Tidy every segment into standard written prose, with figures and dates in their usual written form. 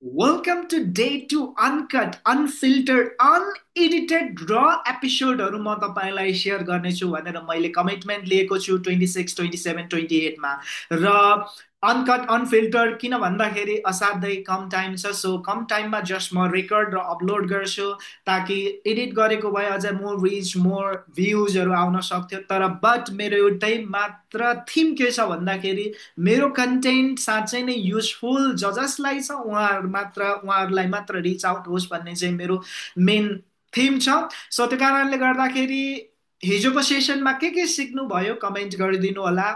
Welcome to day 2 uncut, unfiltered, unedited raw एपिसोडहरू म तपाईँलाई share गर्नेछु भनेर मैले कमिटमेन्ट लिएको छु 26, 27, 28 मा र अनकट अनफिल्टर्ड किन भन्दाखेरि असाध्यै कम टाइम छ सो कम टाइममा जस्ट म रेकर्ड र अपलोड गर्छु ताकि एडिट गरेको भए अझ मोर रिच मोर भ्युजहरू आउन सक्थ्यो तर बट मेरो एउटै मात्र थिम के छ भन्दाखेरि मेरो कन्टेन्ट साँच्चै नै युजफुल जसलाई छ उहाँहरूलाई मात्र रिच आउट होस् भन्ने चाहिँ मेरो मेन थिम छ। सो त्यो कारणले गर्दाखेरि हिजोको सेसनमा के सिक्नु भयो कमेन्ट गरिदिनु होला।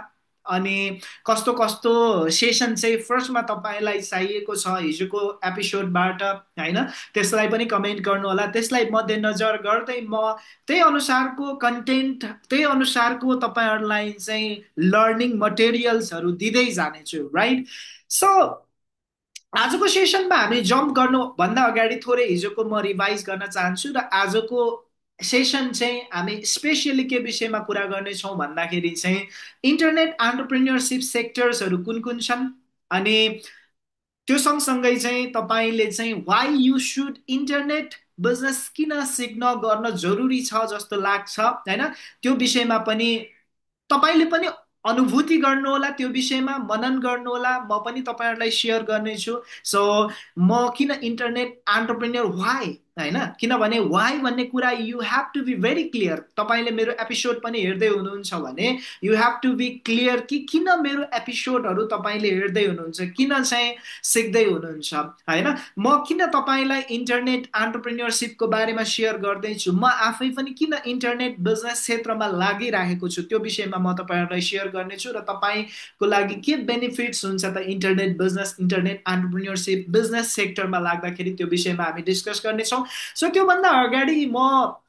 अनि कस्तो कस्तो सेसन चाहिँ फर्स्टमा तपाईँलाई चाहिएको छ हिजोको एपिसोडबाट होइन त्यसलाई पनि कमेन्ट गर्नु होला। त्यसलाई मध्यनजर गर्दै म त्यही अनुसारको कन्टेन्ट त्यही अनुसारको तपाईँहरूलाई चाहिँ लर्निङ मटेरियल्सहरू दिँदै जानेछु राइट। सो आजको सेसनमा हामी जम्प गर्नुभन्दा अगाडि थोरै हिजोको म रिभाइज गर्न चाहन्छु र आजको सेसन चाहिँ हामी स्पेसियली के विषयमा कुरा गर्नेछौँ भन्दाखेरि चाहिँ इन्टरनेट एन्टरप्रेन्योरसिप सेक्टर्सहरू कुन कुन छन् अनि त्यो सँगसँगै चाहिँ तपाईँले चाहिँ why you should internet business किन सिक्न गर्न जरुरी छ जस्तो लाग्छ होइन त्यो विषयमा पनि तपाईँले पनि अनुभूति गर्नुहोला त्यो विषयमा मनन गर्नुहोला म पनि तपाईँहरूलाई सेयर गर्नेछु। सो म किन इन्टरनेट एन्टरप्रेन्योर वाइ होइन किनभने वाइ भन्ने कुरा you have to be very clear. तपाईँले मेरो एपिसोड पनि हेर्दै हुनुहुन्छ भने you have to be clear कि किन मेरो एपिसोडहरू तपाईँले हेर्दै हुनुहुन्छ किन चाहिँ सिक्दै हुनुहुन्छ होइन। म किन तपाईँलाई इन्टरनेट एन्टरप्रेन्योरसिपको बारेमा सेयर गर्दैछु म आफै पनि किन इन्टरनेट बिजनेस क्षेत्रमा लागिरहेको छु त्यो विषयमा म तपाईँहरूलाई सेयर गर्नेछु र तपाईँको लागि के बेनिफिट्स हुन्छ त इन्टरनेट बिजनेस इन्टरनेट एन्टरप्रेन्योरसिप बिजनेस सेक्टरमा लाग्दाखेरि त्यो विषयमा हामी डिस्कस गर्नेछौँ। सो त्योभन्दा अगाडि म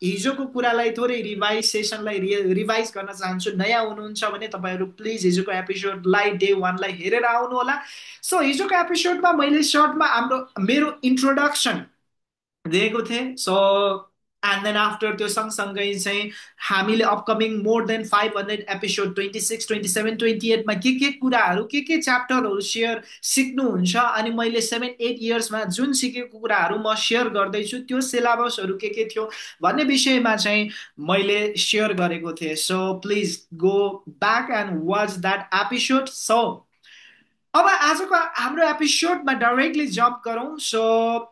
हिजोको कुरालाई थोरै रिभाइज सेसनलाई रिभाइज गर्न चाहन्छु। नयाँ हुनुहुन्छ भने तपाईँहरू प्लिज हिजोको एपिसोडलाई डे 1लाई हेरेर आउनु होला। सो हिजोको एपिसोडमा मैले सर्टमा मेरो इन्ट्रोडक्सन दिएको थिएँ। सो एन्ड देन आफ्टर त्यो सँगसँगै चाहिँ हामीले अपकमिङ मोर देन 500 एपिसोड 26, 27, 28मा के कुराहरू के च्याप्टरहरू सेयर सिक्नुहुन्छ अनि मैले 7-8 इयर्समा जुन सिकेको कुराहरू म सेयर गर्दैछु त्यो सिलेबसहरू के थियो भन्ने विषयमा चाहिँ मैले सेयर गरेको थिएँ। So please go back and watch that episode. So अब आजको हाम्रो एपिसोडमा डाइरेक्टली जम्प गरौँ। सो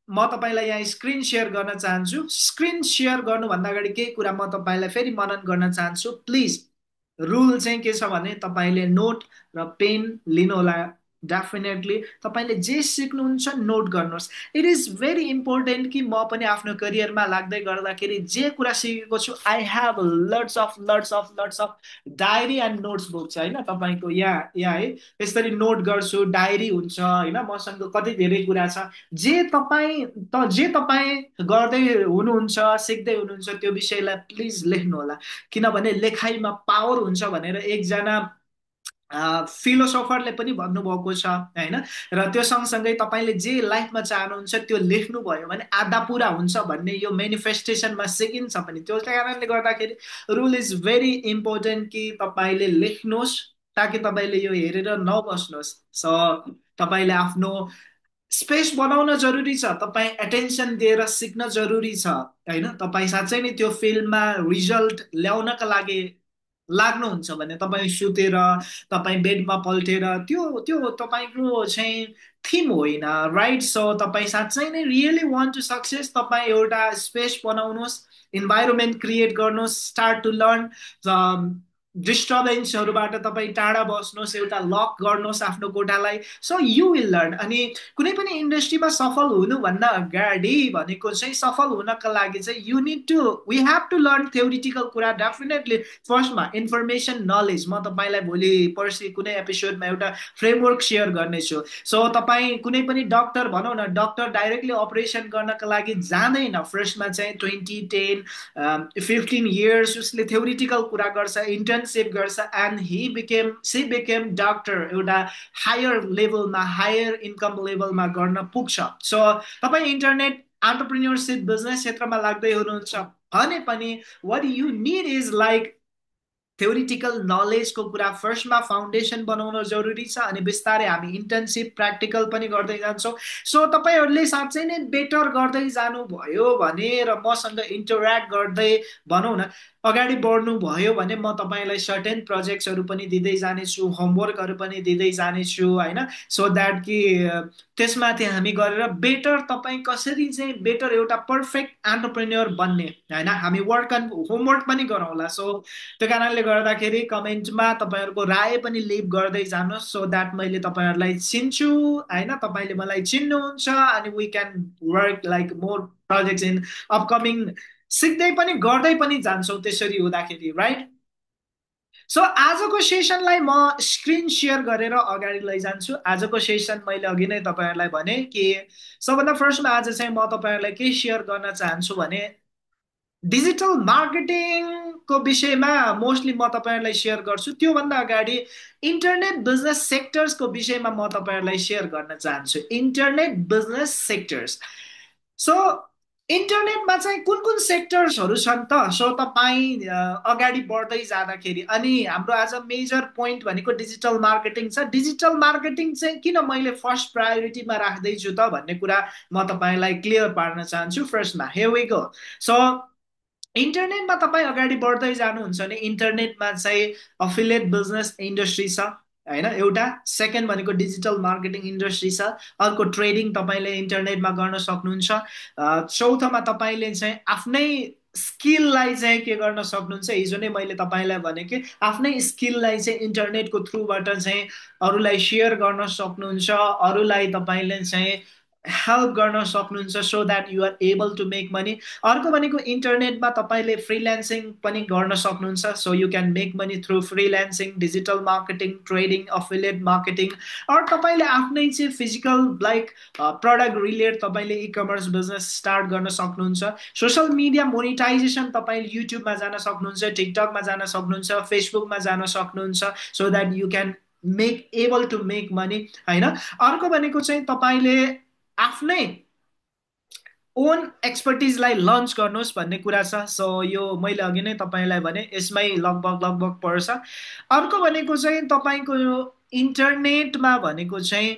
म तपाईँलाई यहाँ स्क्रिन सेयर गर्न चाहन्छु। स्क्रिन सेयर गर्नुभन्दा अगाडि केही कुरा म तपाईँलाई फेरि मनन गर्न चाहन्छु। प्लिज रुल चाहिँ के छ भने तपाईँले नोट र पेन लिनुहोला। डेफिनेटली तपाईँले जे सिक्नुहुन्छ नोट गर्नुहोस्। इट इज भेरी इम्पोर्टेन्ट कि म पनि आफ्नो करियरमा लाग्दै गर्दाखेरि जे कुरा सिकेको छु I have lots of diary and notes books होइन तपाईँको यहाँ है यसरी नोट गर्छु डायरी हुन्छ होइन मसँग कति धेरै कुरा छ जे तपाईँ गर्दै हुनुहुन्छ सिक्दै हुनुहुन्छ त्यो विषयलाई प्लिज लेख्नुहोला। किनभने लेखाइमा पावर हुन्छ भनेर एकजना फिलोसोफरले पनि भन्नुभएको छ होइन र त्यो सँगसँगै तपाईँले जे लाइफमा चाहनुहुन्छ त्यो लेख्नुभयो भने आधा पुरा हुन्छ भन्ने यो मेनिफेस्टेसनमा सिकिन्छ पनि। त्यो कारणले गर्दाखेरि रुल इज भेरी इम्पोर्टेन्ट कि तपाईँले लेख्नुहोस् ताकि तपाईँले यो हेरेर नबस्नुहोस्। सो तपाईँले आफ्नो स्पेस बनाउन जरुरी छ। तपाईँ एटेन्सन दिएर सिक्न जरुरी छ होइन। तपाईँ साँच्चै नै त्यो फिल्डमा रिजल्ट ल्याउनका लागि लाग्नुहुन्छ भने तपाईँ सुतेर तपाईँ बेडमा पल्टेर त्यो त्यो तपाईँको चाहिँ थिम होइन राइट। सो तपाईँ साँच्चै नै रियली वान्ट टु सक्सेस तपाईँ एउटा स्पेस बनाउनुहोस् इन्भाइरोमेन्ट क्रिएट गर्नुहोस् स्टार्ट टु लर्न डिस्टर्बेन्सहरूबाट तपाईँ टाढा बस्नुहोस् एउटा लक गर्नुहोस् आफ्नो कोठालाई। So you will learn. अनि कुनै पनि इन्डस्ट्रीमा सफल हुनुभन्दा अगाडि भनेको चाहिँ सफल हुनका लागि चाहिँ you need to we have to learn theoretical कुरा डेफिनेटली। फर्स्टमा इन्फर्मेसन नलेज म तपाईँलाई भोलि पर्सि कुनै एपिसोडमा एउटा फ्रेमवर्क सेयर गर्नेछु। सो तपाईँ कुनै पनि डक्टर भनौँ न डक्टर डाइरेक्टली अपरेसन गर्नका लागि जाँदैन। फर्स्टमा चाहिँ 20-10-15 इयर्स उसले थ्योरिटिकल कुरा गर्छ इन्टर्नसिप गर्छ एन्ड सी बिकेम डक्टर एउटा हायर लेभलमा हायर इन्कम लेभलमा गर्न पुग्छ। सो तपाईँ इन्टरनेट एन्टरप्रेन्योरसिप बिजनेस क्षेत्रमा लाग्दै हुनुहुन्छ भने पनि what you need is like theoretical नलेजको कुरा फर्स्टमा फाउन्डेसन बनाउन जरुरी छ, अनि बिस्तारै हामी इन्टर्नसिप प्र्याक्टिकल पनि गर्दै जान्छौँ। सो तपाईँहरूले साँच्चै नै बेटर गर्दै जानुभयो भने र मसँग इन्टरेक्ट गर्दै भनौँ न अगाडि बढ्नु भयो भने म तपाईँलाई सर्टेन प्रोजेक्ट्सहरू पनि दिँदै जानेछु, होमवर्कहरू पनि दिँदै जानेछु होइन। सो द्याट कि त्यसमाथि हामी गरेर बेटर तपाईँ कसरी चाहिँ बेटर एउटा पर्फेक्ट एन्टरप्रेन्योर बन्ने होइन, हामी वर्क एन्ड होमवर्क पनि गरौँला। सो त्यो कारणले गर्दाखेरि कमेन्टमा तपाईँहरूको राय पनि लिभ गर्दै जानुहोस्, सो द्याट मैले तपाईँहरूलाई चिन्छु होइन, तपाईँले मलाई चिन्नुहुन्छ, अनि we can work like more projects in upcoming, सिक्दै पनि गर्दै पनि जान्छौँ त्यसरी हुँदाखेरि, राइट। सो आजको सेसनलाई म स्क्रिन सेयर गरेर अगाडि लैजान्छु। आजको सेसन मैले अघि नै तपाईँहरूलाई भने कि सबभन्दा फर्स्टमा आज चाहिँ म तपाईँहरूलाई के सेयर गर्न चाहन्छु भने डिजिटल मार्केटिङको विषयमा मोस्टली म तपाईँहरूलाई सेयर गर्छु। त्योभन्दा अगाडि इन्टरनेट बिजनेस सेक्टर्सको विषयमा म तपाईँहरूलाई सेयर गर्न चाहन्छु। इन्टरनेट बिजनेस सेक्टर्स, सो इन्टरनेटमा चाहिँ कुन कुन सेक्टर्सहरू छन् त, सो तपाईँ अगाडि बढ्दै जाँदाखेरि, अनि हाम्रो आज मेजर पोइन्ट भनेको डिजिटल मार्केटिङ छ। डिजिटल मार्केटिङ चाहिँ किन मैले फर्स्ट प्रायोरिटीमा राख्दैछु त भन्ने कुरा म तपाईँलाई क्लियर पार्न चाहन्छु। फर्स्टमा हियर वी गो। सो इन्टरनेटमा तपाईँ अगाडि बढ्दै जानुहुन्छ भने इन्टरनेटमा चाहिँ अफिलिएट बिजनेस इन्डस्ट्री छ होइन एउटा, सेकेन्ड भनेको डिजिटल मार्केटिङ इन्डस्ट्री छ, अर्को ट्रेडिङ तपाईँले इन्टरनेटमा गर्न सक्नुहुन्छ, चौथोमा तपाईँले चाहिँ आफ्नै स्किललाई चाहिँ के गर्न सक्नुहुन्छ, हिजो नै मैले तपाईँलाई भने कि आफ्नै स्किललाई चाहिँ इन्टरनेटको थ्रुबाट चाहिँ अरूलाई सेयर गर्न सक्नुहुन्छ, अरूलाई तपाईँले चाहिँ हेल्प गर्न सक्नुहुन्छ, so that you are able to make money. अर्को भनेको इन्टरनेटमा तपाईँले फ्रिल्यान्सिङ पनि गर्न सक्नुहुन्छ, so you can make money through freelancing, digital marketing, trading, affiliate marketing. अरू तपाईँले आफ्नै चाहिँ फिजिकल लाइक प्रडक्ट रिलेट तपाईँले इ कमर्स बिजनेस स्टार्ट गर्न सक्नुहुन्छ। सोसियल मिडिया मोनिटाइजेसन तपाईँले युट्युबमा जान सक्नुहुन्छ, टिकटकमा जान सक्नुहुन्छ, फेसबुकमा जान सक्नुहुन्छ, so that you can make able to make money होइन। अर्को भनेको चाहिँ तपाईँले आफ्नै ओन एक्सपर्टिजलाई लन्च गर्नुहोस् भन्ने कुरा छ। सो यो मैले अघि नै तपाईँलाई भने यसमै लगभग लगभग पर्छ। अर्को भनेको चाहिँ तपाईँको यो इन्टरनेटमा भनेको चाहिँ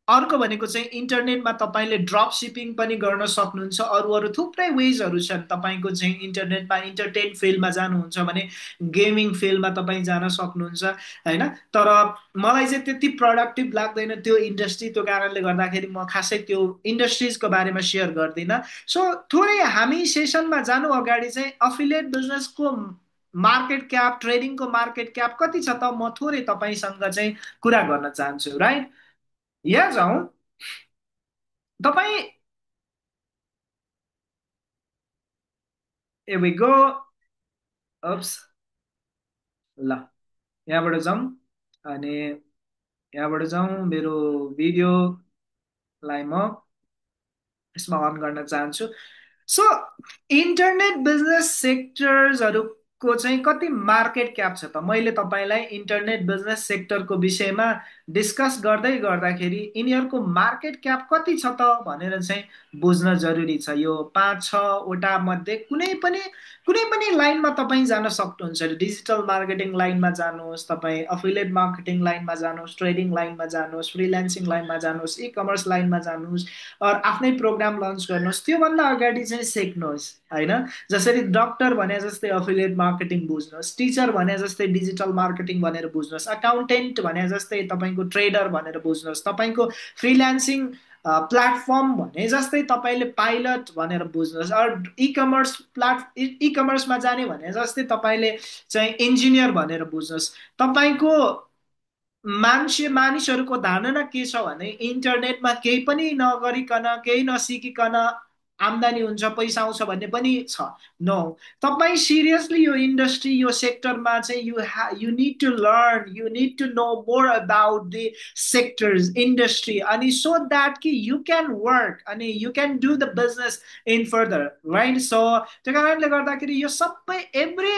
अर्को भनेको चाहिँ इन्टरनेटमा तपाईँले ड्रप सिपिङ पनि गर्न सक्नुहुन्छ, अरू अरू थुप्रै वेजहरू छन् तपाईँको चाहिँ इन्टरनेटमा। इन्टरटेन फिल्डमा जानुहुन्छ भने गेमिङ फिल्डमा तपाईँ जान सक्नुहुन्छ होइन। तर मलाई चाहिँ त्यति प्रोडक्टिभ लाग्दैन त्यो इन्डस्ट्री, त्यो कारणले गर्दाखेरि म खासै त्यो इन्डस्ट्रिजको बारेमा सेयर गर्दिनँ। सो थोरै हामी सेसनमा जानु अगाडि चाहिँ अफिलिएट बिजनेसको मार्केट क्याप, ट्रेडिङको मार्केट क्याप कति छ त म थोरै तपाईँसँग चाहिँ कुरा गर्न चाहन्छु, राइट। यहाँ जाउँ, तपाईँ ए वी गो, अप्स, ल यहाँबाट जाउँ, अनि यहाँबाट जाउँ, मेरो भिडियोलाई म यसमा अन गर्न चाहन्छु। सो इन्टरनेट बिजनेस सेक्टर्सहरूको चाहिँ कति मार्केट क्याप छ त, मैले तपाईँलाई इन्टरनेट बिजनेस सेक्टरको विषयमा डिस्कस गर्दै गर्दाखेरि यिनीहरूको मार्केट क्याप कति छ त भनेर चाहिँ बुझ्न जरुरी छ। यो पाँच छवटा मध्ये कुनै पनि लाइनमा तपाईँ जान सक्नुहुन्छ। डिजिटल मार्केटिङ लाइनमा जानुहोस्, तपाईँ अफिलिएट मार्केटिङ लाइनमा जानुहोस्, ट्रेडिङ लाइनमा जानुहोस्, फ्रिल्यान्सिङ लाइनमा जानुहोस्, इ कमर्स लाइनमा जानुहोस्, आफ्नै प्रोग्राम लन्च गर्नुहोस्, त्योभन्दा अगाडि चाहिँ सिक्नुहोस् होइन। जसरी डक्टर भने जस्तै अफिलिएट मार्केटिङ बुझ्नुहोस्, टिचर भने जस्तै डिजिटल मार्केटिङ भनेर बुझ्नुहोस्, अकाउन्टेन्ट भने जस्तै तपाईँको ट्रेडर भनेर बुझ्नुहोस्, तपाईँको फ्रिल्यान्सिङ प्लेटफर्म भने जस्तै तपाईँले पाइलट भनेर बुझ्नुहोस्, अरू इ कमर्समा जाने भने जस्तै तपाईँले चाहिँ इन्जिनियर भनेर बुझ्नुहोस्। तपाईँको मानिसहरूको धारणा के छ भने इन्टरनेटमा केही पनि नगरिकन, केही नसिकिकन आम्दानी हुन्छ, पैसा आउँछ भन्ने पनि छ। नो, तपाईँ सिरियसली यो इन्डस्ट्री, यो सेक्टरमा चाहिँ you need to learn, you need to know more about the sectors industry, अनि सो द्याट कि यु क्यान वर्क अनि you can do the business in further, right. So त्यो कारणले गर्दाखेरि यो सबै एभ्री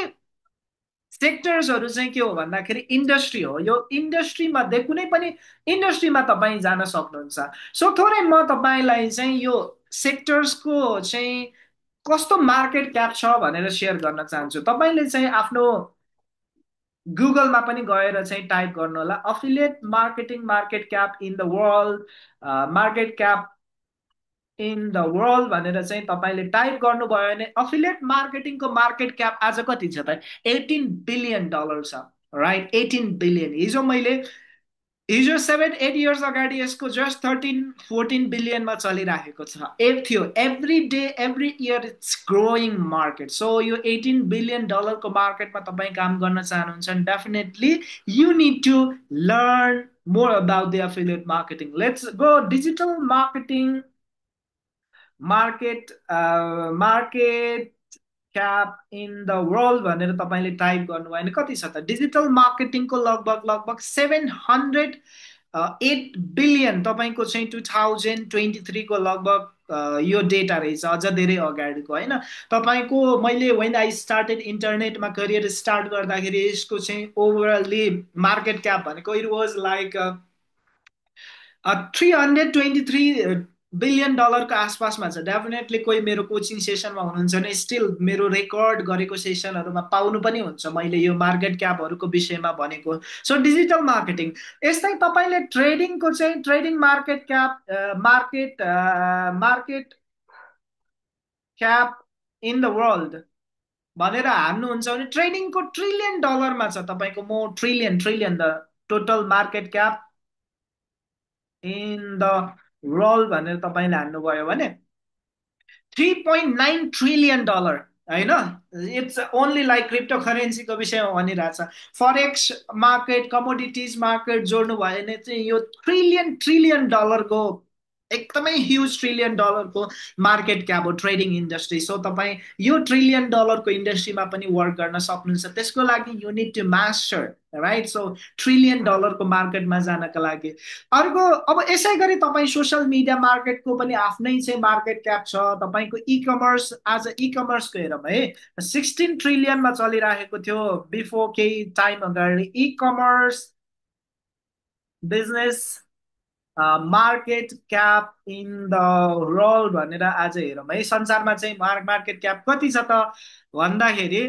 सेक्टर्सहरू चाहिँ के हो भन्दाखेरि इन्डस्ट्री हो। यो इन्डस्ट्री मध्ये कुनै पनि इन्डस्ट्रीमा तपाईँ जान सक्नुहुन्छ। सो थोरै म तपाईँलाई चाहिँ यो सेक्टर्सको चाहिँ कस्तो मार्केट क्याप छ भनेर सेयर गर्न चाहन्छु। तपाईँले चाहिँ आफ्नो गुगलमा पनि गएर चाहिँ टाइप गर्नु होला, affiliate marketing market cap in the world, market cap in the world भनेर चाहिँ तपाईँले टाइप गर्नुभयो भने अफिलिएट मार्केटिङको मार्केट क्याप आज कति छ त, $18 बिलियन छ। Right, 18 billion. हिजो 7-8 इयर्स अगाडि यसको जस्ट 13-14 बिलियनमा चलिरहेको छ, थियो। Every day every year it's growing market. So यो $18 बिलियन मार्केटमा तपाईँ काम गर्न चाहनुहुन्छ, definitely you need to learn more about the affiliate marketing. Let's go digital marketing market, market cap in the world भनेर तपाईँले टाइप गर्नुभयो भने कति छ त, डिजिटल मार्केटिङको लगभग लगभग 708 बिलियन तपाईँको चाहिँ 2023को लगभग यो डेटा रहेछ, अझ धेरै अगाडिको होइन। तपाईँको मैले वेन आई स्टार्टेड इन्टरनेटमा करियर स्टार्ट गर्दाखेरि यसको चाहिँ ओभरअल्ली मार्केट क्याप भनेको इट वाज लाइक 323 बिलियन डलरको आसपासमा छ। डेफिनेटली कोही मेरो कोचिङ सेसनमा हुनुहुन्छ भने स्टिल मेरो रेकर्ड गरेको सेसनहरूमा पाउनु पनि हुन्छ मैले यो मार्केट क्यापहरूको विषयमा भनेको। सो डिजिटल मार्केटिङ, यस्तै तपाईँले ट्रेडिङको चाहिँ trading market cap, market cap in the world भनेर हान्नुहुन्छ भने ट्रेडिङको $1 ट्रिलियन छ तपाईँको, म trillion trillion the total market cap in the world भनेर तपाईँले हान्नुभयो भने $3.9 ट्रिलियन होइन। इट्स ओन्ली लाइक क्रिप्टो करेन्सीको विषयमा भनिरहेछ। फरेक्स मार्केट, कमोडिटिज मार्केट जोड्नु भयो भने चाहिँ यो ट्रिलियन ट्रिलियन डलरको एकदमै ह्युज $1 ट्रिलियन मार्केट क्याप हो ट्रेडिङ इन्डस्ट्री। सो तपाईँ यो $1 ट्रिलियन इन्डस्ट्रीमा पनि वर्क गर्न सक्नुहुन्छ। त्यसको लागि you need to master, right. So $1 trillion मार्केटमा जानका लागि अर्को, अब यसै गरी तपाईँ सोसियल मिडिया मार्केटको पनि आफ्नै चाहिँ मार्केट क्याप छ। तपाईँको इ कमर्स, आज इ कमर्सको हेरौँ है, 16 ट्रिलियनमा चलिरहेको थियो बिफोर केही टाइम अगाडि। E commerce business market cap in the world भनेर आज हेरौँ है, संसारमा चाहिँ मार्केट क्याप कति छ त भन्दाखेरि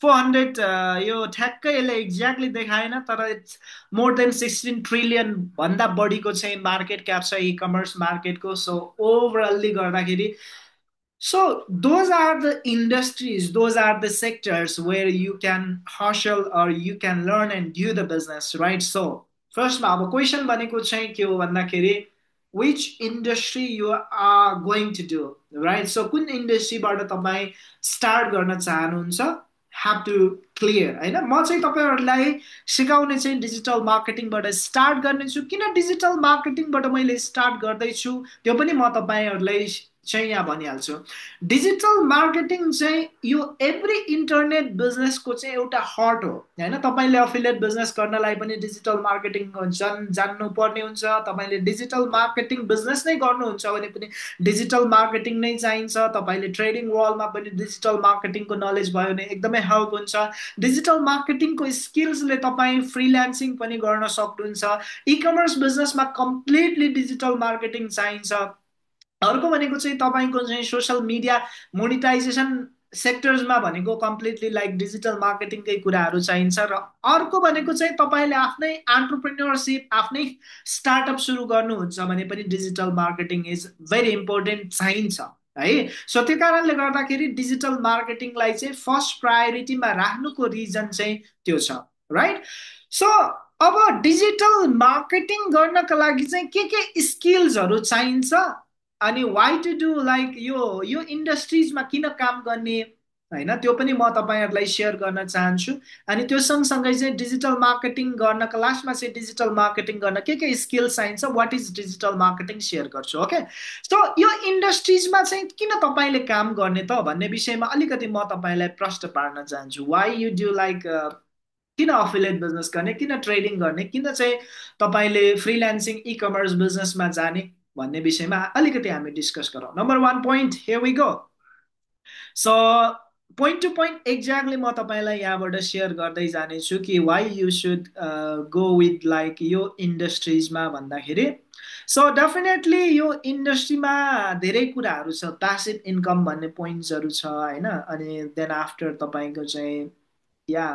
400, यो ठ्याक्कै यसले एक्ज्याक्टली देखाएन तर इट्स मोर देन 16 ट्रिलियन भन्दा बढीको चाहिँ मार्केट क्याप छ इ कमर्स मार्केटको। सो ओभरअल्ली गर्दाखेरि, so those are the industries, those are the sectors where you can hustle or you can learn and do the business, right? So फर्स्टमा अब question भनेको चाहिँ के हो भन्दाखेरि which industry you are going to do, right? So कुन इन्डस्ट्रीबाट तपाईँ start गर्न चाहनुहुन्छ, have to clear होइन। म चाहिँ तपाईँहरूलाई सिकाउने चाहिँ डिजिटल मार्केटिङबाट स्टार्ट गर्नेछु। किन डिजिटल मार्केटिङबाट मैले स्टार्ट गर्दैछु त्यो पनि म तपाईँहरूलाई चाहिँ यहाँ भनिहाल्छु। डिजिटल मार्केटिङ चाहिँ यो एभ्री इन्टरनेट बिजनेसको चाहिँ एउटा हर्ट हो होइन। तपाईँले अफिलिएट बिजनेस गर्नलाई पनि डिजिटल मार्केटिङ जान्नु पर्ने हुन्छ। तपाईँले डिजिटल मार्केटिङ बिजनेस नै गर्नुहुन्छ भने पनि डिजिटल मार्केटिङ नै चाहिन्छ। तपाईँले ट्रेडिङ वर्ल्डमा पनि डिजिटल मार्केटिङको नलेज भयो भने एकदमै हेल्प हुन्छ। डिजिटल मार्केटिङको स्किल्सले तपाईँ फ्रिल्यान्सिङ पनि गर्न सक्नुहुन्छ। इ कमर्स बिजनेसमा कम्प्लिटली डिजिटल मार्केटिङ चाहिन्छ। अर्को भनेको चाहिँ तपाईँको चाहिँ सोसियल मिडिया मोनिटाइजेसन सेक्टर्समा भनेको कम्प्लिटली लाइक डिजिटल मार्केटिङकै कुराहरू चाहिन्छ। र अर्को भनेको चाहिँ तपाईँले आफ्नै एन्टरप्रेन्योरसिप, आफ्नै स्टार्टअप सुरु गर्नुहुन्छ भने पनि digital marketing is very important, चाहिन्छ है। सो त्यो कारणले गर्दाखेरि डिजिटल मार्केटिङलाई चाहिँ फर्स्ट प्रायोरिटीमा राख्नुको रिजन चाहिँ त्यो छ, राइट। सो अब डिजिटल मार्केटिङ गर्नका लागि चाहिँ के स्किल्सहरू चाहिन्छ अनि वाइ टु डु, लाइक यो यो इन्डस्ट्रिजमा किन काम गर्ने होइन, त्यो पनि म तपाईँहरूलाई सेयर गर्न चाहन्छु। अनि त्यो सँगसँगै चाहिँ डिजिटल मार्केटिङ गर्नको लास्टमा चाहिँ डिजिटल मार्केटिङ गर्न के स्किल्स चाहिन्छ, what is digital marketing share गर्छु। ओके, सो यो इन्डस्ट्रिजमा चाहिँ किन तपाईँले काम गर्ने त भन्ने विषयमा अलिकति म तपाईँलाई प्रश्न पार्न चाहन्छु। वाइ यु डु लाइक, किन अफिलिएट बिजनेस गर्ने, किन ट्रेडिङ गर्ने, किन चाहिँ तपाईँले फ्रिल्यान्सिङ इ कमर्स बिजनेसमा जाने भन्ने विषयमा अलिकति हामी डिस्कस गरौँ। Number 1 point, here we go. So point to point exactly म तपाईँलाई यहाँबाट सेयर गर्दै जानेछु कि why you should go with like यो इन्डस्ट्रिजमा भन्दाखेरि। सो डेफिनेटली यो इन्डस्ट्रीमा धेरै कुराहरू छ, प्यासिभ इन्कम भन्ने पोइन्ट्सहरू छ होइन। अनि देन आफ्टर तपाईँको चाहिँ या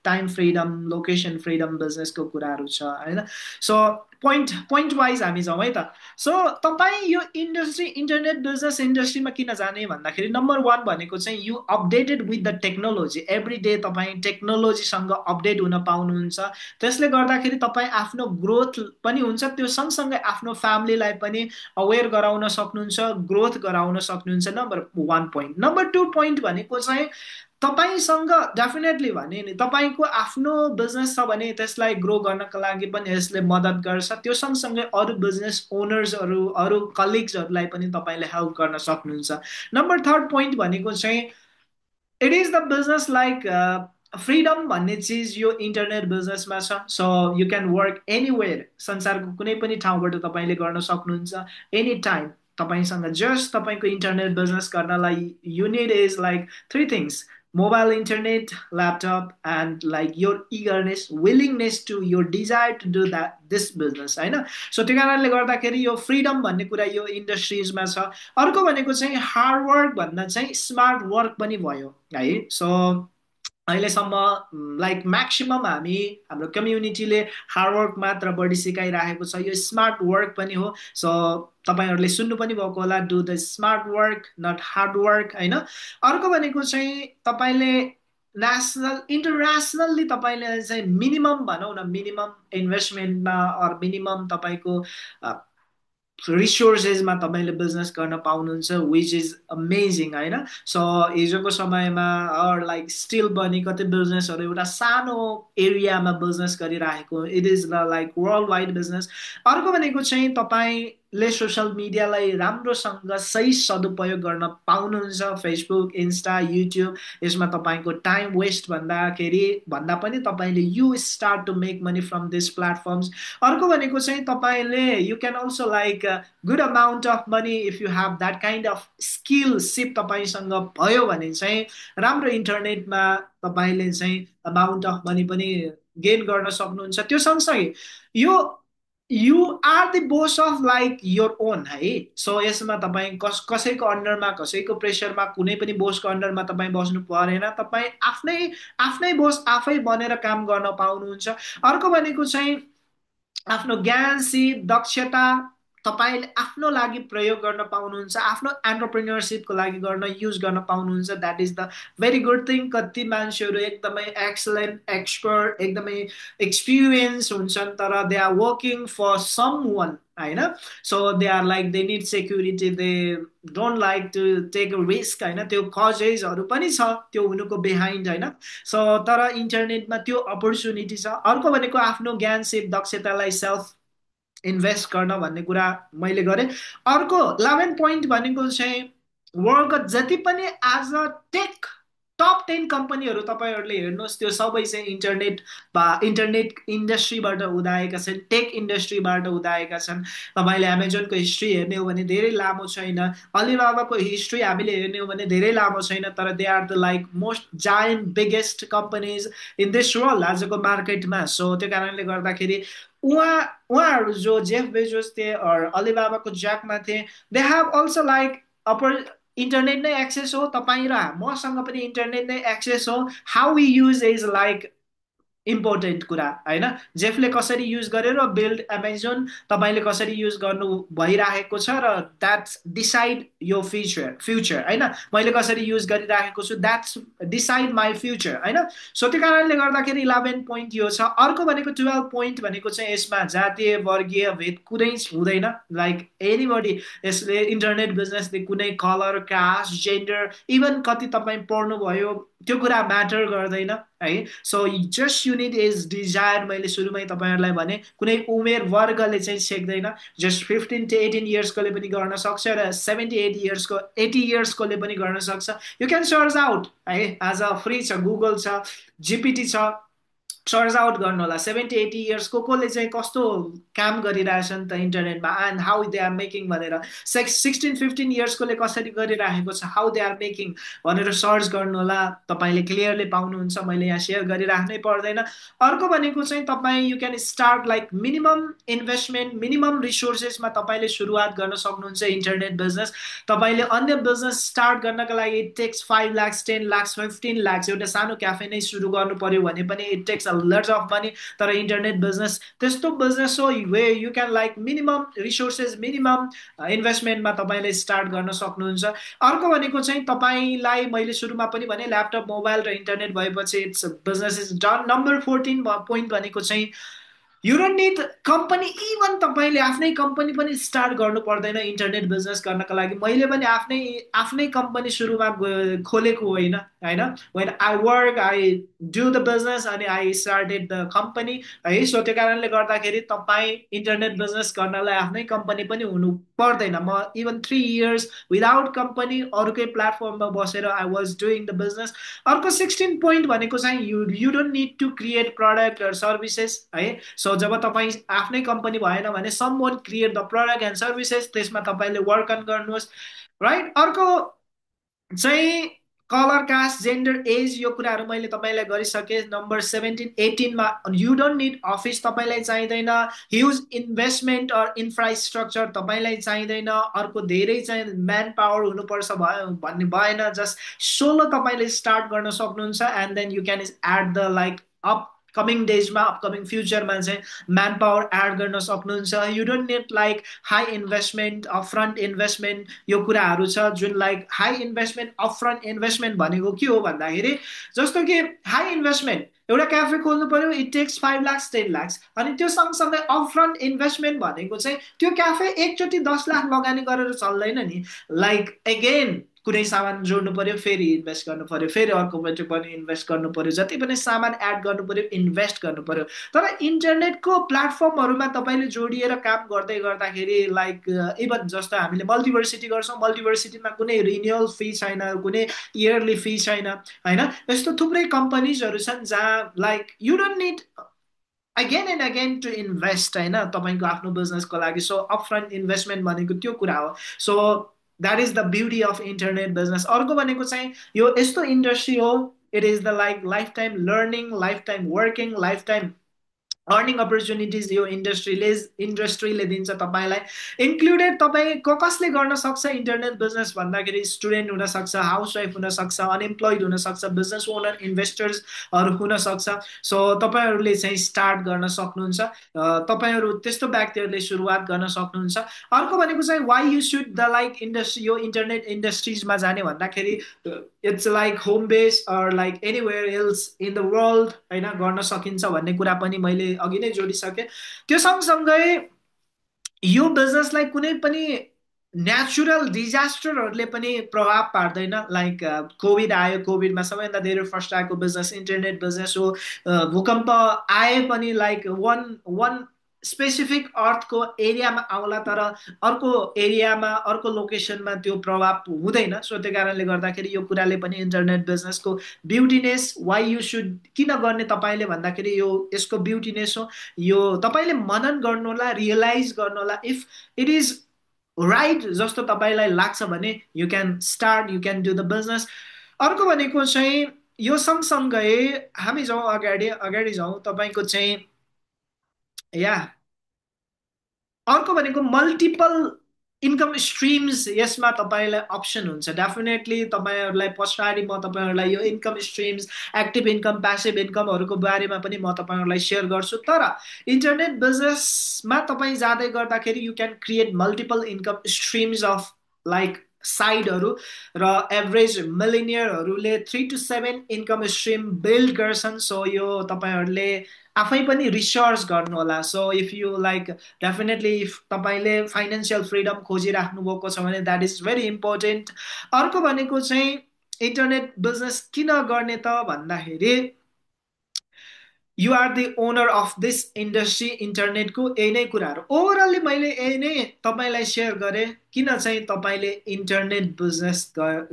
टाइम फ्रिडम लोकेसन फ्रिडम बिजनेसको कुराहरू छ होइन सो पोइन्ट पोइन्ट वाइज हामी जाउँ है त सो तपाईँ यो इन्डस्ट्री इन्टरनेट बिजनेस इन्डस्ट्रीमा किन जाने भन्दाखेरि नम्बर वान भनेको चाहिँ you updated with the technology every day तपाईँ टेक्नोलोजीसँग अपडेट हुन पाउनुहुन्छ त्यसले गर्दाखेरि तपाईँ आफ्नो ग्रोथ पनि हुन्छ त्यो सँगसँगै आफ्नो फ्यामिलीलाई पनि अवेर गराउन सक्नुहुन्छ ग्रोथ गराउन सक्नुहुन्छ number one point number two point भनेको चाहिँ तपाईँसँग डेफिनेटली भने नि तपाईँको आफ्नो बिजनेस छ भने त्यसलाई ग्रो गर्नको लागि पनि यसले मद्दत गर्छ त्यो सँगसँगै अरू बिजनेस ओनर्सहरू अरू कलिग्सहरूलाई पनि तपाईँले हेल्प गर्न सक्नुहुन्छ नम्बर थर्ड पोइन्ट भनेको चाहिँ it is the business like freedom भन्ने चिज यो इन्टरनेट बिजनेसमा छ so you can work anywhere संसारको कुनै पनि ठाउँबाट तपाईँले गर्न सक्नुहुन्छ एनी टाइम तपाईँसँग जस्ट तपाईँको इन्टरनेट बिजनेस गर्नलाई you need is like three things mobile internet laptop and like your eagerness willingness to your desire to do that this business होइन सो त्यो कारणले गर्दाखेरि यो फ्रिडम भन्ने कुरा यो इन्डस्ट्रिजमा छ अर्को भनेको चाहिँ हार्ड वर्क भन्दा चाहिँ स्मार्ट वर्क पनि भयो है सो अहिलेसम्म लाइक म्याक्सिमम हामी हाम्रो कम्युनिटीले हार्डवर्क मात्र बढी सिकाइरहेको छ यो स्मार्ट वर्क पनि हो सो तपाईँहरूले सुन्नु पनि भएको होला do the smart work not hard work होइन अर्को भनेको चाहिँ तपाईँले नेसनल इन्टरनेसनल्ली तपाईँले चाहिँ मिनिमम भनौँ न मिनिमम इन्भेस्टमेन्टमा अर मिनिमम तपाईँको रिसोर्सेसमा तपाईँले बिजनेस गर्न पाउनुहुन्छ विच इज अमेजिङ होइन सो हिजोको समयमा लाइक स्टिल बनी कति बिजनेसहरू एउटा सानो एरियामा बिजनेस गरिरहेको it is the like world wide business अर्को भनेको चाहिँ तपाईँले सोसियल मिडियालाई राम्रोसँग सही सदुपयोग गर्न पाउनुहुन्छ फेसबुक इन्स्टा युट्युब यसमा तपाईँको टाइम वेस्ट भन्दा पनि तपाईँले you start to make money from this platforms अर्को भनेको चाहिँ तपाईँले you can also like good amount of money if you have that kind of skill सिप तपाईँसँग भयो भने चाहिँ राम्रो इन्टरनेटमा तपाईँले चाहिँ अमाउन्ट अफ मनी पनि गेन गर्न सक्नुहुन्छ त्यो सँगसँगै यो you are the boss of like your own है सो यसमा तपाईँ कसैको अन्डरमा कसैको प्रेसरमा कुनै पनि बोसको अन्डरमा तपाईँ बस्नु परेन तपाईँ आफ्नै आफ्नै बोस आफै बनेर काम गर्न पाउनुहुन्छ अर्को भनेको चाहिँ आफ्नो ज्ञान सिप दक्षता तपाईँले आफ्नो लागि प्रयोग गर्न पाउनुहुन्छ आफ्नो एन्टरप्रेन्योरसिपको लागि युज गर्न पाउनुहुन्छ that is the very good thing कति मान्छेहरू एकदमै एक्सलेन्ट एक्सपर्ट एकदमै एक्सपिरियन्स हुन्छन् तर they are working for someone होइन so they are like they need security they don't like to take a risk होइन त्यो कजेसहरू पनि छ त्यो हुनुको बिहाइन्ड होइन सो तर इन्टरनेटमा त्यो अपर्च्युनिटी छ अर्को भनेको आफ्नो ज्ञान सिप दक्षतालाई सेल्फ इन्भेस्ट गर्न भन्ने कुरा मैले गरेँ अर्को 11 पोइन्ट भनेको चाहिँ वर्ल्डको जति पनि आज टेक टप 10 कम्पनीहरू तपाईँहरूले हेर्नुहोस् त्यो सबै चाहिँ इन्टरनेट इन्डस्ट्रीबाट उदाएका छन् टेक इन्डस्ट्रीबाट उदाएका छन् तपाईँले एमाजोनको हिस्ट्री हेर्ने हो भने धेरै लामो छैन अलिबाबाको हिस्ट्री हामीले हेर्ने हो भने धेरै लामो छैन तर they are the like most giant biggest companies in this world आजको मार्केटमा सो त्यो कारणले गर्दाखेरि उहाँहरू जो जेफ बेजोस थिए अलिबाबाको ज्याकमा थिए they have also like upper internet नै एक्सेस हो तपाईँ र मसँग पनि इन्टरनेट नै एक्सेस हो how we use is like important कुरा होइन जेफले कसरी युज गरेर बिल्ड एमाजोन तपाईँले कसरी युज गर्नु भइरहेको छ र द्याट्स डिसाइड यो फ्युचर होइन मैले कसरी युज गरिरहेको छु द्याट्स डिसाइड माई फ्युचर होइन सो त्यो कारणले गर्दाखेरि 11 पोइन्ट यो छ अर्को भनेको 12 पोइन्ट भनेको चाहिँ यसमा जातीय वर्गीय भेद कुनै हुँदैन लाइक एनीबडी यसले इन्टरनेट बिजनेसले कुनै कलर कास्ट जेन्डर इभन कति तपाईँ पढ्नुभयो त्यो कुरा म्याटर गर्दैन है so just you need is desire मैले सुरुमै तपाईँहरूलाई भने कुनै उमेर वर्गले चाहिँ छेक्दैन जस्ट 15 to 18 इयर्सकोले पनि गर्न सक्छ र 78 इयर्सको 80 इयर्सकोले पनि गर्न सक्छ यु क्यान सर्च आउट है आज फ्री छ गुगल छ जिपिटी छ सर्च आउट गर्नु होला 70-80 इयर्स कोले चाहिँ कस्तो काम गरिरहेछन् त इन्टरनेटमा and how they are making भनेर 16-15 इयर्सकोले कसरी गरिराखेको छ हाउ दे आर मेकिङ भनेर सर्च गर्नु होला। तपाईँले क्लियरली पाउनुहुन्छ, मैले यहाँ सेयर गरिराख्नै पर्दैन। अर्को भनेको चाहिँ तपाईँ you can start like minimum investment minimum रिसोर्सेसमा तपाईँले सुरुवात गर्न सक्नुहुन्छ इन्टरनेट बिजनेस। तपाईँले अन्य बिजनेस स्टार्ट गर्नका लागि इट टेक्स 5 लाख 10 लाख 15 लाख, एउटा सानो क्याफे नै सुरु गर्नु पर्यो भने पनि it takes a lots of money. तर इन्टरनेट बिजनेस त्यस्तो बिजनेस हो way you can like minimum resources minimum इन्भेस्टमेन्टमा तपाईँले स्टार्ट गर्न सक्नुहुन्छ। अर्को भनेको चाहिँ तपाईँलाई मैले सुरुमा पनि भने ल्यापटप मोबाइल र इन्टरनेट भएपछि it's business is done. Number 14 point भनेको चाहिँ you don't need company. Even तपाईँले आफ्नै कम्पनी पनि स्टार्ट गर्नु पर्दैन इन्टरनेट बिजनेस गर्नको लागि। मैले पनि आफ्नै आफ्नै कम्पनी सुरुमा खोलेको होइन होइन। When I work I do the business अनि आई स्टार्टेड द कम्पनी है। सो त्यो कारणले गर्दाखेरि तपाईँ इन्टरनेट बिजनेस गर्नलाई आफ्नै कम्पनी पनि हुनु पर्दैन। म इभन 3 इयर्स विदाउट कम्पनी अरूकै प्लेटफर्ममा बसेर I was doing the business. अर्को 16 पोइन्ट भनेको चाहिँ you you don't need to create product services है। सो जब तपाईँ आफ्नै कम्पनी भएन भने someone create the product and services, त्यसमा तपाईँले वर्क अन गर्नुहोस् राइट। अर्को चाहिँ कलर कास्ट जेन्डर एज यो कुराहरू मैले तपाईँलाई गरिसकेँ। नम्बर 17-18मा यु डोन्ट निड अफिस तपाईँलाई चाहिँदैन, ह्युज इन्भेस्टमेन्ट अर इन्फ्रास्ट्रक्चर तपाईँलाई चाहिँदैन, अर्को धेरै चाहिँ म्यान पावर हुनुपर्छ भयो भन्ने भएन। जस्ट सोलो तपाईँले स्टार्ट गर्न सक्नुहुन्छ and then you can add the like upcoming डेजमा अपकमिङ फ्युचरमा चाहिँ म्यान पावर एड गर्न सक्नुहुन्छ। You don't need like high investment upfront investment यो कुराहरू छ जुन like high investment upfront investment भनेको के हो भन्दाखेरि जस्तो कि हाई इन्भेस्टमेन्ट एउटा क्याफे खोल्नु पर्यो इट टेक्स 5 लाख 10 लाख, अनि त्यो सँगसँगै अपफ्रन्ट इन्भेस्टमेन्ट भनेको चाहिँ त्यो क्याफे एकचोटि 10 लाख लगानी गरेर चल्दैन नि। लाइक अगेन कुनै सामान जोड्नु पर्यो फेरि इन्भेस्ट गर्नु पर्यो, फेरि अर्कोपट्टि पनि इन्भेस्ट गर्नु पर्यो, जति पनि सामान एड गर्नु पर्यो इन्भेस्ट गर्नु पर्यो। तर इन्टरनेटको प्लेटफर्महरूमा तपाईँले जोडिएर काम गर्दै गर्दाखेरि लाइक इभन जस्तो हामीले मल्टिभर्सिटी गर्छौँ, मल्टिभर्सिटीमा कुनै रिन्युअल फी छैन, कुनै इयरली फी छैन होइन। यस्तो थुप्रै कम्पनीजहरू छन् जहाँ like you don't need again and again to invest होइन तपाईँको आफ्नो बिजनेसको लागि। सो अपफ्रन्ट इन्भेस्टमेन्ट भनेको त्यो कुरा हो। So that is the beauty of internet business. अर्को भनेको चाहिँ यो यस्तो इन्डस्ट्री हो it is the like life time learning life time working life time earning opportunities यो इन्डस्ट्रीले दिन्छ तपाईँलाई। इन्क्लुडेड तपाईँ कसले गर्न सक्छ इन्टरनेट बिजनेस भन्दाखेरि स्टुडेन्ट हुनसक्छ, हाउसवाइफ हुनसक्छ, अनइम्प्लोइड हुनसक्छ, बिजनेस ओनर इन्भेस्टर्सहरू हुनसक्छ। सो तपाईँहरूले चाहिँ स्टार्ट गर्न सक्नुहुन्छ, तपाईँहरू त्यस्तो व्यक्तिहरूले सुरुवात गर्न सक्नुहुन्छ। अर्को भनेको चाहिँ why you should the like industry यो इन्टरनेट इन्डस्ट्रिजमा जाने भन्दाखेरि it's like home base or like anywhere else in the world होइन गर्न सकिन्छ भन्ने कुरा पनि मैले अघि नै जोडिसकेँ। त्यो सँगसँगै यो बिजनेसलाई कुनै पनि नेचुरल डिजास्टरहरूले पनि प्रभाव पार्दैन। लाइक कोभिड आयो, कोभिडमा सबैभन्दा धेरै फर्स्ट आएको बिजनेस इन्टरनेट बिजनेस हो। भूकम्प आए पनि लाइक वान वान स्पेसिफिक अर्थको एरियामा आउला तर अर्को एरियामा अर्को लोकेसनमा त्यो प्रभाव हुँदैन। सो त्यो कारणले गर्दाखेरि यो कुराले पनि इन्टरनेट बिजनेसको ब्युटिनेस वाइ यु सुड किन गर्ने तपाईँले भन्दाखेरि यो यसको ब्युटिनेस हो। यो तपाईँले मनन गर्नुहोला, रियलाइज गर्नुहोला, इफ इट इज राइट जस्तो तपाईँलाई लाग्छ भने you can start you can do the business. अर्को भनेको चाहिँ यो सँगसँगै हामी जाउँ अगाडि अगाडि जाउँ तपाईँको चाहिँ या अर्को भनेको मल्टिपल इन्कम स्ट्रिम्स यसमा तपाईँलाई अप्सन हुन्छ। डेफिनेटली तपाईँहरूलाई पछाडि म तपाईँहरूलाई यो income streams active income passive इन्कमहरूको बारेमा पनि म तपाईँहरूलाई सेयर गर्छु। तर इन्टरनेट बिजनेसमा तपाईँ जाँदै गर्दाखेरि you can create multiple income streams of like साइडहरू र एभरेज मिलिनियरहरूले 3 to 7 इन्कम स्ट्रिम बिल्ड गर्छन्। सो यो तपाईँहरूले आफै पनि रिसर्च गर्नुहोला। So if you like definitely if तपाईँले फाइनेन्सियल फ्रिडम खोजिराख्नु भएको छ भने द्याट इज भेरी इम्पोर्टेन्ट। अर्को भनेको चाहिँ इन्टरनेट बिजनेस किन गर्ने त भन्दाखेरि you are the owner of this industry इन्टरनेटको यही नै कुराहरू ओभरअल्ली मैले यही नै तपाईँलाई सेयर गरेँ किन चाहिँ तपाईँले इन्टरनेट बिजनेस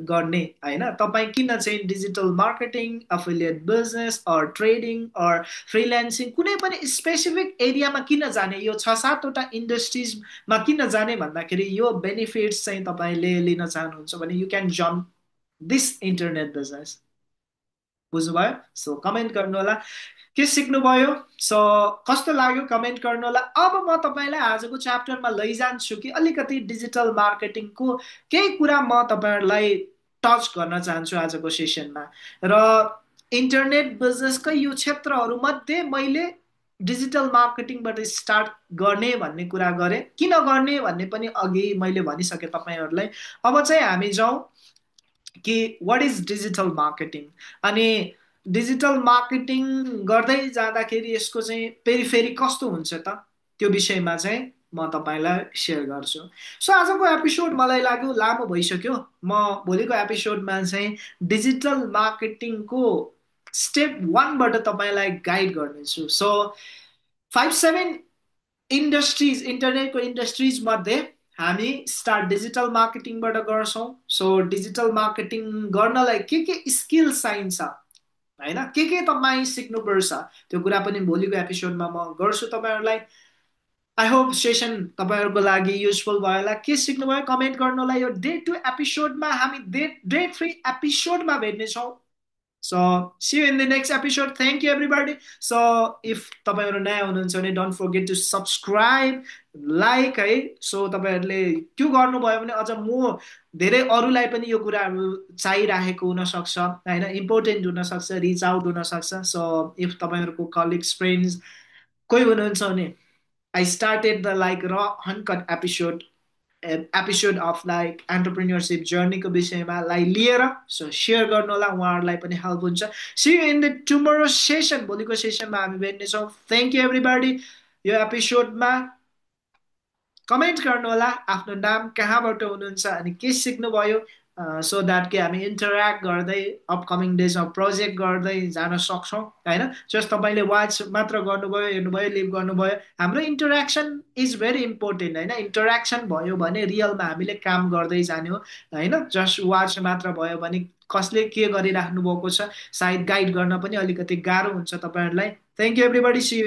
गर्ने होइन तपाईँ किन चाहिँ digital marketing affiliate business or trading or freelancing कुनै पनि स्पेसिफिक एरियामा किन जाने यो 6-7वटा इन्डस्ट्रिजमा किन जाने भन्दाखेरि यो बेनिफिट्स चाहिँ तपाईँले लिन चाहनुहुन्छ भने you can jump this internet business बुझ्नुभयो सो कमेन्ट गर्नु होला के सिक्नुभयो सो कस्तो लाग्यो कमेन्ट गर्नु होला अब म तपाईँलाई आजको च्याप्टरमा लैजान्छु कि अलिकति डिजिटल मार्केटिङको केही कुरा म तपाईँहरूलाई टच गर्न चाहन्छु आजको सेसनमा र इन्टरनेट बिजनेसकै यो क्षेत्रहरूमध्ये मैले डिजिटल मार्केटिङबाट स्टार्ट गर्ने भन्ने कुरा गरेँ किन गर्ने भन्ने पनि अघि मैले भनिसकेँ तपाईँहरूलाई अब चाहिँ हामी जाउँ कि वाट इज डिजिटल मार्केटिङ अनि डिजिटल मार्केटिङ गर्दै जाँदाखेरि यसको चाहिँ पेरिफेरी कस्तो हुन्छ त त्यो विषयमा चाहिँ म तपाईँलाई सेयर गर्छु सो आजको एपिसोड मलाई लाग्यो लामो भइसक्यो म भोलिको एपिसोडमा चाहिँ डिजिटल मार्केटिङको स्टेप वानबाट तपाईँलाई गाइड गर्नेछु सो 5-7 इन्डस्ट्रिज इन्टरनेटको इन्डस्ट्रिज मध्ये हामी स्टार्ट डिजिटल मार्केटिङबाट गर्छौँ सो डिजिटल मार्केटिङ गर्नलाई के स्किल चाहिन्छ होइन के तपाईँ सिक्नुपर्छ त्यो कुरा पनि भोलिको एपिसोडमा म गर्छु तपाईँहरूलाई आई होप सेसन तपाईँहरूको लागि युजफुल भयो होला के सिक्नुभयो कमेन्ट गर्नु होला यो डे 2 एपिसोडमा हामी डे 3 एपिसोडमा भेट्नेछौँ so see you in the next episode thank you everybody so if तपाईँहरू नयाँ हुनुहुन्छ भने don't forget to subscribe like है सो तपाईँहरूले त्यो गर्नुभयो भने अझ म धेरै अरूलाई पनि यो कुराहरू चाहिरहेको हुनसक्छ होइन इम्पोर्टेन्ट हुनसक्छ रिच आउट हुनसक्छ सो इफ तपाईँहरूको कलिग्स फ्रेन्ड्स कोही हुनुहुन्छ भने आई स्टार्टेड द लाइक र अनकट एपिसोड अफ लाइक एन्टरप्रिन्योरसिप जर्नीको विषयमा लिएर सो सेयर गर्नु होला उहाँहरूलाई पनि हेल्प हुन्छ see you in the tomorrow session भोलिको सेसनमा हामी भेट्नेछौँ थ्याङ्क यू एभ्रीबडी यो एपिसोडमा कमेन्ट गर्नु होला आफ्नो नाम कहाँबाट हुनुहुन्छ अनि के सिक्नुभयो सो द्याट कि हामी इन्टरेक्ट गर्दै अपकमिङ डेजमा प्रोजेक्ट गर्दै जान सक्छौँ होइन जस्ट तपाईँले वाच मात्र गर्नुभयो हेर्नुभयो लिभ गर्नुभयो हाम्रो इन्टरेक्सन इज भेरी इम्पोर्टेन्ट होइन इन्टरेक्सन भयो भने रियलमा हामीले काम गर्दै जाने हो होइन जस्ट वाच मात्र भयो भने कसले के गरिराख्नु भएको छ सायद गाइड गर्न पनि अलिकति गाह्रो हुन्छ तपाईँहरूलाई थ्याङ्क यू एभ्रीबडी सी